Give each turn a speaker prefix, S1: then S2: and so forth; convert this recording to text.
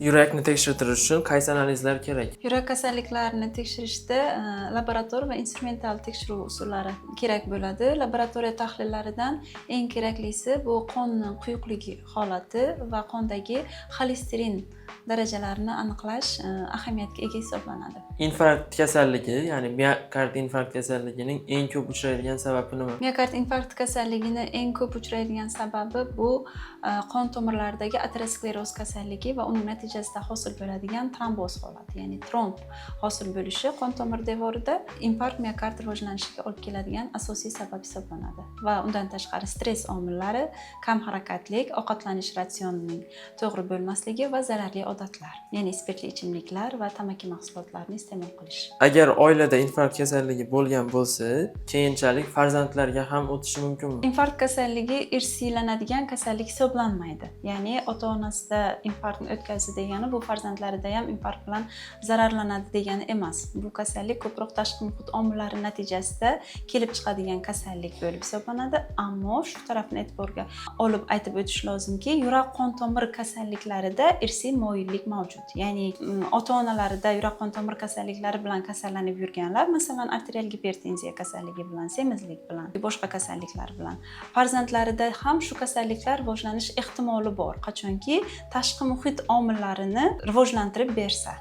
S1: Yurakni tekshirtirish uchun qaysi analizlar kerak?
S2: Yurak kasalliklarini tekshirishda laborator va instrumental tekshiruv usullari kerak bo'ladi. Laboratoriya tahlillaridan eng keraklisi bu qonni quyuqligi holati va qondagi xolesterin darajalarini aniqlash ahamiyatga ega hisoblanadi.
S1: Infarkt kasalligi, ya'ni miokard infarkt kasalligining eng ko'p uchraydigan sababi nima?
S2: Miokard infarkti kasalligini eng ko'p uchraydigan sababi bu qon tomirlaridagi ateroskleroz kasalligi va uning natijasida hosil bo'ladigan tromboz holati, ya'ni tromb hosil bo'lishi qon tomir devorida infarkt miokard rivojlanishiga olib keladigan asosiy sabab hisoblanadi. Va undan tashqari stress omillari, kam harakatlik, ovqatlanish ratsionining to'g'ri bo'lmasligi va zararli odatlar, ya'ni spirtli ichimliklar va tamaki mahsulotlarini iste'mol qilish.
S1: Agar oilada infarkt kasalligi bo'lgan bo'lsa, keyinchalik farzandlarga ham o'tishi mumkinmi?
S2: Infarkt kasalligi irsiylanadigan kasallik hisoblanmaydi. Ya'ni ota onasida infarktni o'tkazdi degani bu farzandlarida ham infarkt bilan zararlanadi degani emas. Bu kasallik ko'proq tashqi muhit omillari natijasida kelib chiqadigan kasallik bo'lib hisoblanadi. Ammo shu tarafini e'tiborga olib aytib o'tish lozimki, yurak qon tomir kasalliklarida irsiy moyillik mavjud. Ya'ni ota onalarida yurak qon tomir kasalliklari bilan kasallanib yurganlar, masalan, arterial gipertenziya kasalligi bilan, semizlik bilan, boshqa kasalliklar bilan, farzandlarida ham shu kasalliklar rivojlanish ehtimoli bor, qachonki tashqi muhit omillarini rivojlantirib bersa.